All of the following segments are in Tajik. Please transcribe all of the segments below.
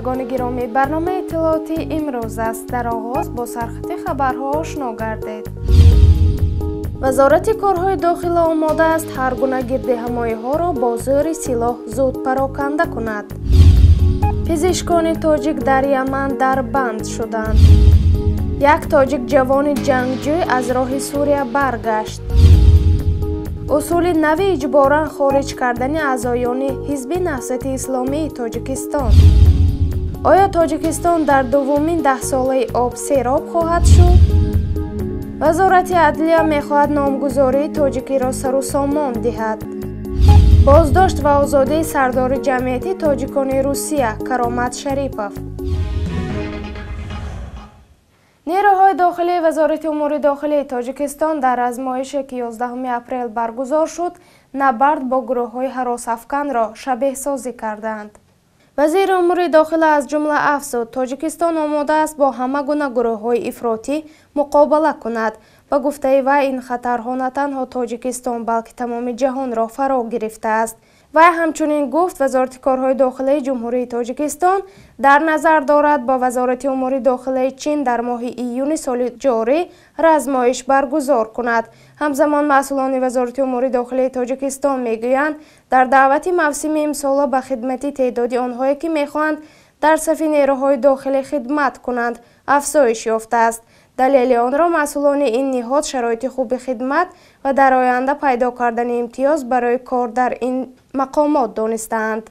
Бинандагони гиромӣ, барномаи иттилоотии имрӯз аст. Дар оғоз бо сархати хабарҳо ошно гардед. Вазорати корҳои дохила омода аст ҳар гуна гирдиҳамоиҳоро бо зӯри силоҳ зуд пароканда кунад. Пизишкони тоҷик дар Яман дарбанд шуданд. Як тоҷик ҷавони ҷангҷӯй аз роҳи Сурия баргашт. Усули нави иҷборан хориҷ кардани аъзоёни Ҳизби Наҳзати Исломии Тоҷикистон. Оё Тоҷикистон дар дуввумин даҳсолаи об сероб хоҳад шуд? Вазорати адлия мехоҳад номгузории тоҷикиро сару сомон диҳад. Боздошт ва озодии сардори ҷамъияти тоҷикони Русия Каромат Шарипов. Нерӯҳои дохилии Вазорати умури дохилии Тоҷикистон дар азмоише, ки 11 апрел баргузор шуд, набард бо гурӯҳҳои ҳаросафканро шабеҳсозӣ карданд. Вазири умури дохила аз ҷумла афзуд, Тоҷикистон омода аст бо ҳама гуна гурӯҳҳои ифротӣ муқобала кунад. Ба гуфтаи вай, ин хатарҳо на танҳо Тоҷикистон, балки тамоми ҷаҳонро фаро гирифтааст. Вай ҳамчунин гуфт, Вазорати корҳои дохилаи Ҷумҳурии Тоҷикистон дар назар дорад бо Вазорати умури дохилаи Чин дар моҳи июни соли ҷорӣ размоиш баргузор кунад. Ҳамзамон масъулони Вазорати умури дохилаи Тоҷикистон мегӯянд, дар даъвати мавсими имсола ба хидмати теъдоди онҳое, ки мехоҳанд дар сафи нерӯҳои дохилӣ хидмат кунанд, афзоиш ёфтааст. Далели онро масъулони ин ниҳод шароити хуби хидмат ва дар оянда пайдо кардани имтиёз барои кор дар ин мақомот донистаанд.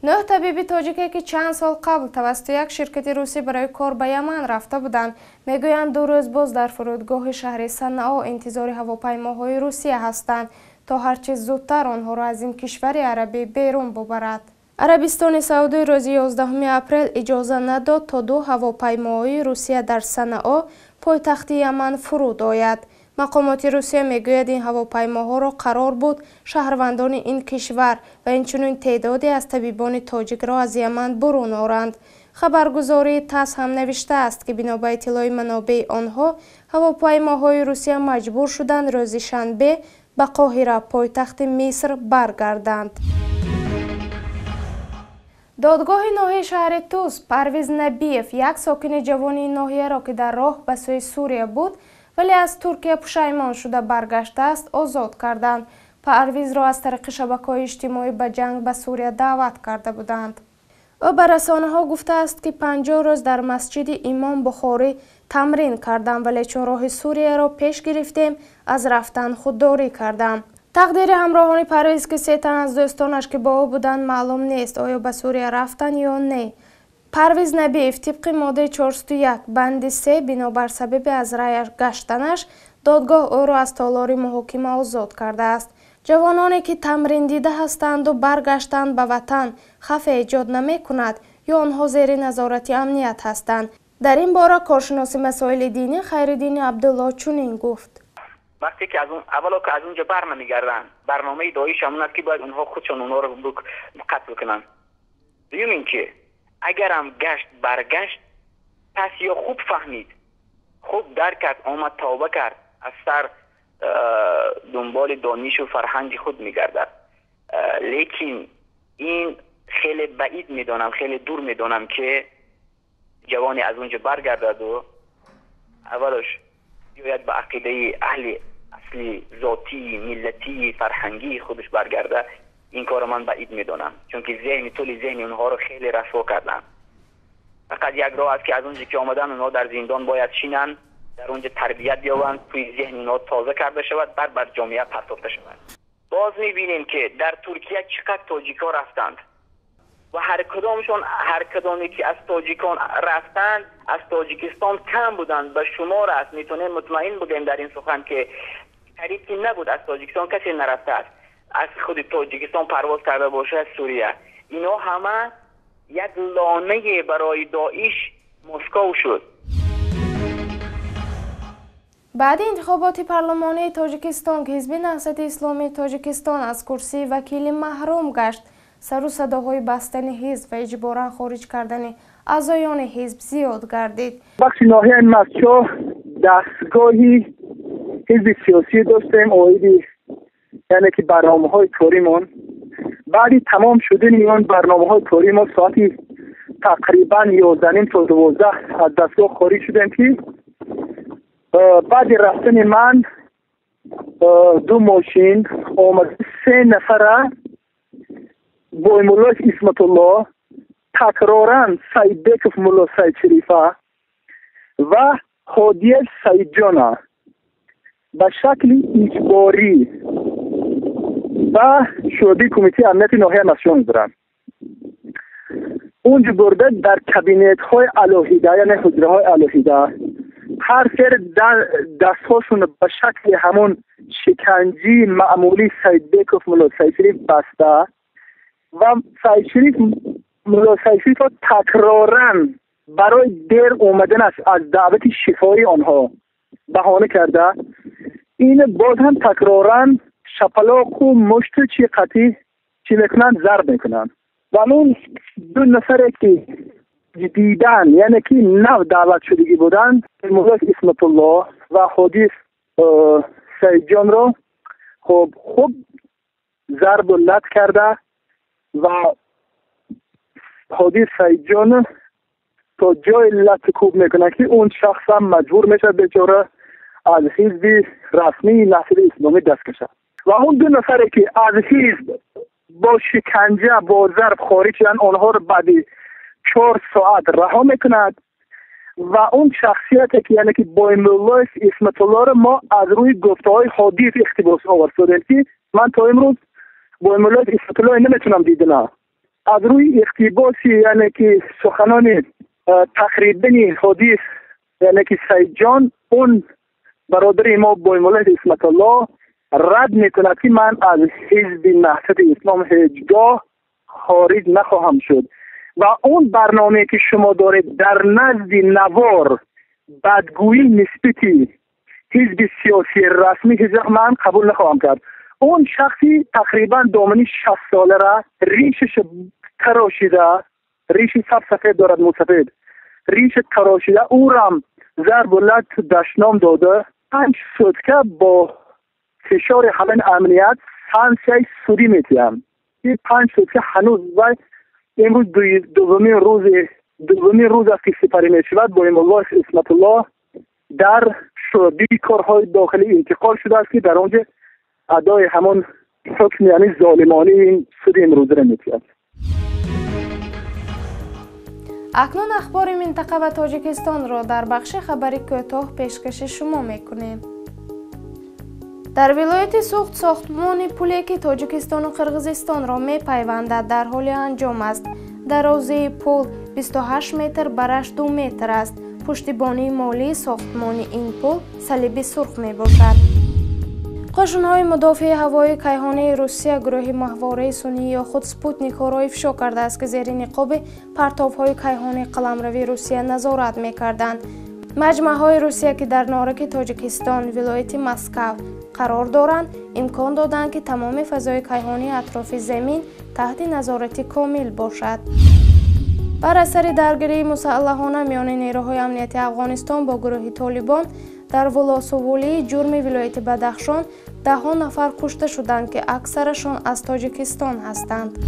9 табиби тоҷике, ки чанд сол қабл тавассути як ширкати русӣ барои кор ба Яман рафта буданд, мегӯянд 2 рӯз боз дар фурудгоҳи шаҳри Санао интизори ҳавопаймоҳои Русия ҳастанд, то ҳарчи зудтар онҳоро аз ин кишвари арабӣ берун бубарад. Арабистони Саудӣ рӯзи 11 апрел иҷоза надод, то 2 ҳавопаймои Русия дар Санао, пойтахти Яман, фуруд ояд. Мақомоти Русия мегӯяд, ин ҳавопаймоҳоро қарор буд шаҳрвандони ин кишвар ва инчунин теъдоде аз табибони тоҷикро аз Яман бурун оранд. Хабаргузории ТАСС ҳам навиштааст, ки бино ба иттилои манобеи онҳо, ҳавопаймоҳои Русия маҷбур шуданд рӯзи шанбе ба Қоҳира, пойтахти Миср, баргарданд. Додгоҳи ноҳияи шаҳри Тус Парвиз Набиев, як сокини ҷавони ин ноҳияро, ки дар роҳ ба сӯи Сурия буд, вале аз Туркия пушаймон шуда баргаштааст, озод карданд. Парвизро аз тариқи шабакаҳои иҷтимоӣ ба ҷанг ба Сурия даъват карда буданд. Ӯ ба расонаҳо гуфтааст, ки 50 рӯз дар масҷиди Имом Бухорӣ тамрин кардам, вале чун роҳи Сурияро пеш гирифтем, аз рафтан худдорӣ кардам. Тақдири ҳамроҳони Парвиз, ки 3 тан аз дӯстонаш, ки бо ӯ буданд, маълум нест, оё ба Сурия рафтанд ё не. Парвиз Набиев тибқи моддаи 401 банди 3 бинобар сабаби аз рай гаштанаш додгоҳ ӯро аз толори муҳокима озод кардааст. Ҷавононе, ки тамриндида ҳастанду баргаштанд ба ватан, хавф эҷод намекунад ё онҳо зери назорати амният ҳастанд. Дар ин бора коршиноси масоили динӣ Хайриддини Абдулло чунин гуфт. Вақте ки аввало ки аз унҷо бар намегарданд, барномаи Доиш ҳамон аст, ки бояд онҳо худшон онҳоро қатл кунанд. Дуюм ин ки агарам гашт баргашт, пас ё хуб фаҳмид, хуб дарк кард, омад тавба кард, аз сар дунболи донишу фарҳанги худ мегардад. Лекин ин хеле баид медонам, хеле дур медонам, ки ҷавоне аз унҷо баргардаду аввалаш биёяд ба ақидаи аҳли асли зотии, миллатии, фарҳангии худаш баргарда. Ин корро ман баид медонам, чунки зеҳни тӯли зеҳни онҳоро хеле расво карданд. Фақат як роҳ аст, ки аз унҷо ки омадан, онҳо дар зиндон бояд шинанд, дар унҷо тарбият ёбанд, тӯи зеҳни онҳо тоза карда шавад, баъд бар ҷомеа партофта шавад. Боз мебинем, ки дар Туркия чӣ қадр тоҷикҳо рафтанд ва ҳар кадоме ки аз тоҷикон рафтанд, аз Тоҷикистон кам буданд, ба шумор аст. Метавонем мутмаин бигӯем дар ин сухан, ки қариб ки набуд аз Тоҷикистон касе нарафтааст, аз худи Тоҷикистон парвоз карда бошад Сурия. Инҳо ҳама як лонае барои Доиш Москов шуд. Баъди интихоботи парлумонии Тоҷикистон, ки Ҳизби Наҳзати Исломии Тоҷикистон аз курсии вакилӣ маҳрум гашт, сару садоҳои бастани ҳизб ва иҷборан хориҷ кардани аъзоёни ҳизб зиёд гардид. Бахши ноҳияи Мастчоҳ дастгоҳи ҳизби сиёсӣ доштем, оиди яъне ки барномаҳои коримон. بعدی تمام شدن این برنامه های کاری ما ساعتی تقریبا 11:30 تا 12 از دستگاه خارج شدیم که بعد رفتن من دو ماشین آمد، 3 نفره بایمولای اسمت الله، تکرارا سعید بیکوف ملا سعید شریفه و هادی سعید جانه به شکل اجباری به شعبه کمیته امنیت ناحیه مسجد میبرن. اونجا برده در کابینت های علاهیده، یعنی حجره های علاهیده، هر سر دست هاشون به شکل همون شکنجی معمولی سعید بیکوف ملا سعید شریف بسته و سعید شریف ملا سعید شریف ها تکرارا برای دیر اومدن از دعوت شفایی آنها بهانه کرده. این باز هم تکرارا شپلاق و مشت چی قطعی چی میکنن، ضرب میکنن. و اون 2 نفره که دیدن، یعنی که نو دعوت شدگی بودن، مولاک اسمت الله و حدیث سعید جان رو خب خوب ضرب و لط کرده و حدیث سعید جان تا جای لط کوب میکنه که اون شخص هم مجبور میشه بیچاره از حزب رسمی نهضت اسلامی دست کشد. و اون 2 نفره که از حزب با شکنجه با ضرب خارج شدن، آنها رو بعد 4 ساعت رها میکند. و اون شخصیت که یعنی که بایمولای اسمت الله رو ما از روی گفته های حدیث اقتباس آوردیم که من تا امروز بایمولای اسمت الله نمیتونم دیدنم، از روی اقتباس یعنی که سخنان تقریبا حدیث یعنی که سعید جان، اون برادر ما بایمولای اسمت الله رد میکند که من از حزب نهضت اسلام هیچگاه خارج نخواهم شد. و اون برنامه که شما دارید در نزد نوار بدگویی نسبتی حزب سیاسی رسمی هیچ من قبول نخواهم کرد. اون شخصی تقریبا دامنی 60 ساله را ریشش تراشیده، ریش سب سفید دارد، موسفید، ریش تراشیده، او را هم ضرب و لط دشنام داده. 5 سوتکه با فشار همین امنیت سنسیای سوری میتیم. این 5 سوتکه هنوز و امروز دومین روز است که سپری میشود. با الله اسمت الله در شعبه کارهای داخلی انتقال شده است که در آنجا ادای همان حکم یعنی ظالمانه این سود امروز را میتید. اکنون اخبار منطقه و تاجیکستان را در بخش خبری کوتاه پیشکش شما میکنیم. در ولایت سوخت ساختمان پلی که تاجیکستان و قرقیزستان را میپیوندد در حال انجام است. درازی پل 28 متر برش 2 متر است. پشتیبانی مالی ساختمان این پل صلیب سرخ میباشد. قشونهای مدافع هوایی کیهانی روسیه گروه ماهواره سونی یا خود سپوتنیک ها را افشا کرده است که زیر نقاب پرتاب‌های کیهانی قلمروی روسیه نظارت میکردند. مجمع های روسیه که در نارک تاجیکستان ولایت مسکو قرار دارند، امکان دادند که تمام فضای کیهانی اطراف زمین تحت نظارت کامل باشد. بر اثر درگیری مسلحانه میان نیروهای امنیتی افغانستان با گروه طالبان در ولاسوالی جرم ولایت بدخشان ده ها نفر کشته شدند که اکثرشان از تاجیکستان هستند.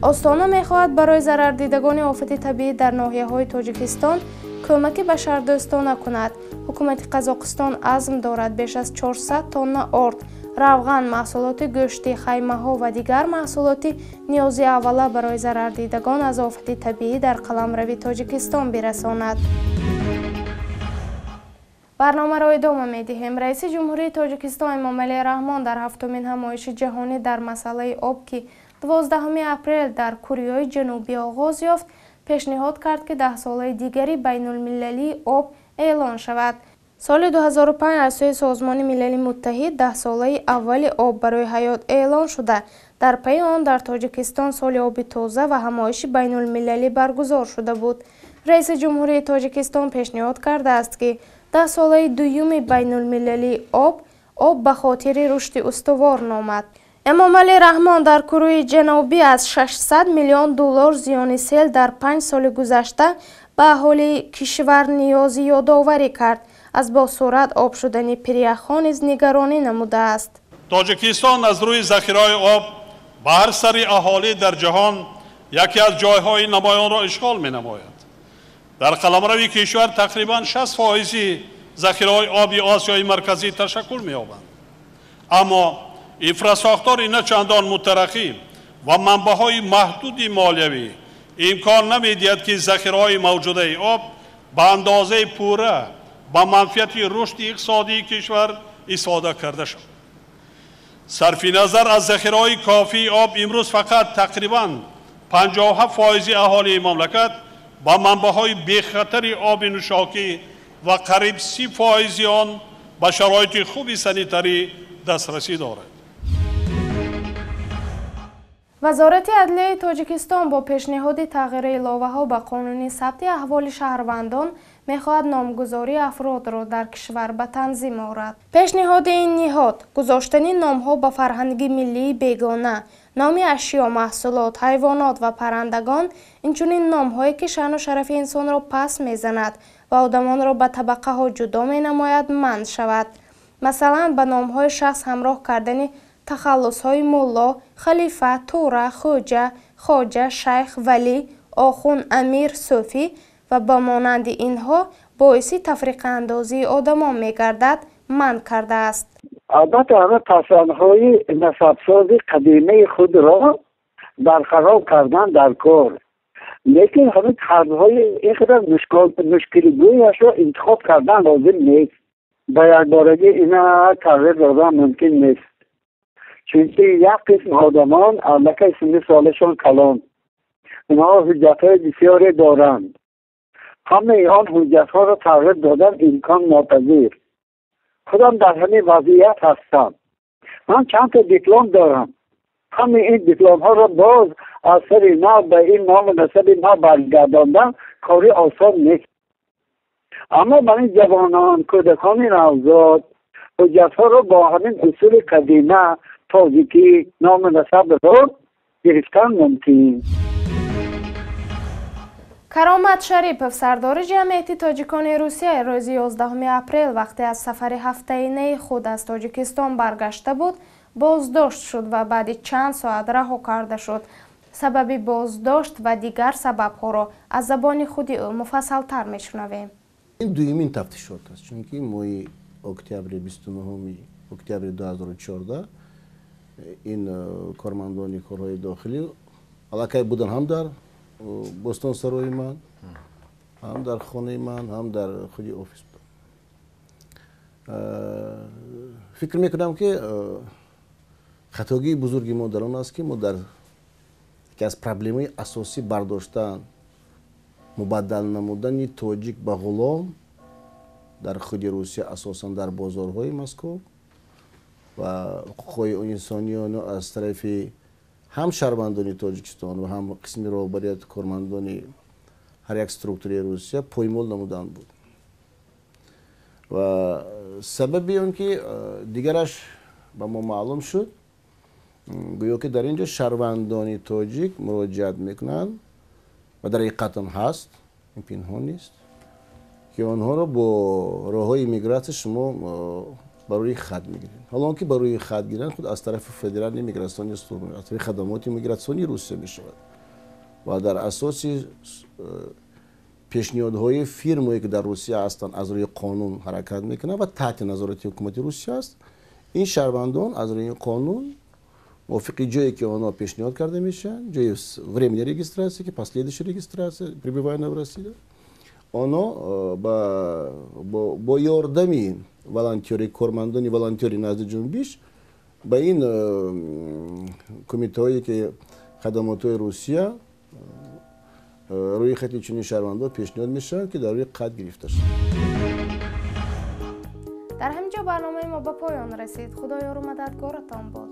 آستانه میخواهد برای ضرردیدگان آفت طبیعی در ناحیه‌های تاجیکستان کمک بشردوستانه کند. حکومت قزاقستان عزم دارد بیش از 400 تن آرد، روغن، محصولات گوشتی، خیمه‌ها و دیگر محصولات نیازی اوله برای ضرردیدگان از آفت طبیعی در قلمرو تاجیکستان برساند. برنامه را ادامه می‌دهیم. رئیس جمهوری تاجیکستان امامعلی رحمان در هفتمین همایش جهانی در مسئله آب که 12 اپریل در کوریای جنوبی آغاز یافت، پیشنهاد کرد که 10 ساله دیگری بین المللی آب اعلان شود. سال 2005 از سوی سازمان ملل متحد 10 ساله اول آب برای حیات اعلان شده. در پی آن در تاجیکستان سال آب تازه و همایش بین المللی برگزار شده بود. رئیس جمهوری تاجیکستان پیشنهاد کرده است که 10 ساله دوم بین المللی آب، آب به خاطر رشد استوار نامد. امامعلی رحمان در کره جنوبی از 600 میلیون دلار زیان سیل در 5 سال گذشته به اهالی کشور نیازی یادآوری کرد. از با سرعت آب شدن پیریخ‌ها نیز نگرانی نموده است. تاجیکستان از روی ذخیره‌های آب ба ҳар сари аҳолӣ дар ҷаҳон яке аз ҷойҳои намоёнро ишғол менамояд. Дар қаламрави кишвар тақрибан 60% захираҳои оби Осиёи Марказӣ ташаккул меёбанд. Аммо инфрасохтори на чандон мутараққӣ ва манбаъҳои маҳдуди молиявӣ имкон намедиҳад, ки захираҳои мавҷудаи об ба андозаи пурра ба манфиати рушди иқтисодии кишвар истифода карда шавад. Сарфи назар аз захираҳои кофии об, имрӯз фақат тақрибан 57% аҳолии мамлакат ба манбаъҳои бехатари оби нӯшокӣ ва қариб 30% он ба шароити хуби санитарӣ дастрасӣ дорад. Вазорати адлияи Тоҷикистон бо пешниҳоди тағйири иловаҳо ба қонуни сабти аҳволи шаҳрвандон мехоҳад номгузории афродро дар кишвар ба танзим орад. Пешниҳоди ин ниҳод гузоштани номҳо ба фарҳанги миллии бегона, номи ашё, маҳсулот, ҳайвонот ва паррандагон, инчунин номҳое ки шаъну шарафи инсонро пас мезанад ва одамонро ба табақаҳо ҷудо менамояд, манъ шавад. Масалан, ба номҳои шахс ҳамроҳ кардани тахаллусҳои мулло, халифа, тура, хӯҷа, хоҷа, шайх, валӣ, охун, амир, сӯфӣ ва ба монанди инҳо боиси тафриқаандозии одамон мегардад, манъ кардааст. Албатта, ҳама пасандҳои насабсози қадимаи худро барқарор кардан дар кор, лекин ҳамин тарзҳои ин қадар мушкилгӯяшро интихоб кардан лозим нест. Ба якборагӣ ина тағйир додан мумкин нест, чунки як қисм одамон аллакай синни солашон калон, онҳо ҳуҷҷатҳои бисёре доранд. Ҳамаи он ҳуҷҷатҳоро тағйир додан имкон нопазир. Худам дар ҳамин вазъият ҳастам. Ман чандта диплом дорам. Ҳамаи ин дипломҳоро боз аз сари нав ба ин ному насаби нав баргардондан кори осон нест. Аммо барои ҷавонон, кӯдакони навзод ҳуҷҷатҳоро бо ҳамин усули қадима тоҷикӣ ному насабро гирифтан мумкин. Каромат Шарипов, сардори ҷамъияти тоҷикони Русия, рӯзи 11 апрел вақте аз сафари ҳафтаинаи худ аз Тоҷикистон баргашта буд, боздошт шуд ва баъди чанд соат раҳо карда шуд. Сабаби боздошт ва дигар сабабҳоро аз забони худи ӯ муфассалтар мешунавем. Ин дуюмин тафтишот аст, чунки моҳи октябри 29 октябри 2014 ин кормандони корҳои дохилӣ аллакай буданд ҳам дар бостонсарои ман, ҳам дар хонаи ман, ҳам дар худи офис буданд. Фикр мекунам, ки хатогии бузурги мо дар он аст, ки мо дар яке аз проблемаи асосӣ бардоштан, мубаддал намудани тоҷик ба ғулом дар худи Русия, асосан дар бозорҳои Москов, ва ҳуқуқҳои инсониён аз тарафи ҳам шаҳрвандони Тоҷикистон ва ҳам қисми роҳбарият кормандони ҳар як структураи Русия поймол намудан буд. Ва сабаби он ки дигараш ба мо маълум шуд, гӯё ки дар ин ҷо шаҳрвандони тоҷик муроҷиат мекунанд ва дар ҳақиқатам ҳаст, ин пинҳон нест, ки онҳоро бо роҳҳои иммигратсия шумо ба рӯи хат мегиред. Ҳоло он ки ба рӯи хат гиранд, худ аз тарафи федеральный миграционный служба, аз тарафи хадамоти мигратсионии Русия мешавад ва дар асоси пешниҳодҳои фирмое ки дар Русия ҳастанд, аз рӯи қонун ҳаракат мекунанд ва таҳти назорати ҳукумати Русия аст. Ин шаҳрвандон аз рӯи қонун мувофиқи ҷое ки онҳо пешниҳод карда мешаванд, ҷои временной регистрация, ки последующая регистрация пребывания в России, онҳо бо ёрдами волонтёри, кормандони волонтёри назди Ҷунбиш ба ин кумитаҳое ки хадамотҳои Русия рӯи хати чунин шаҳрвандон пешниҳод мешаванд, ки дар рӯи қайд гирифта шаванд. Дар ҳамин ҷо барномаи мо ба поён расид. Худо ёру мададгоратон бод.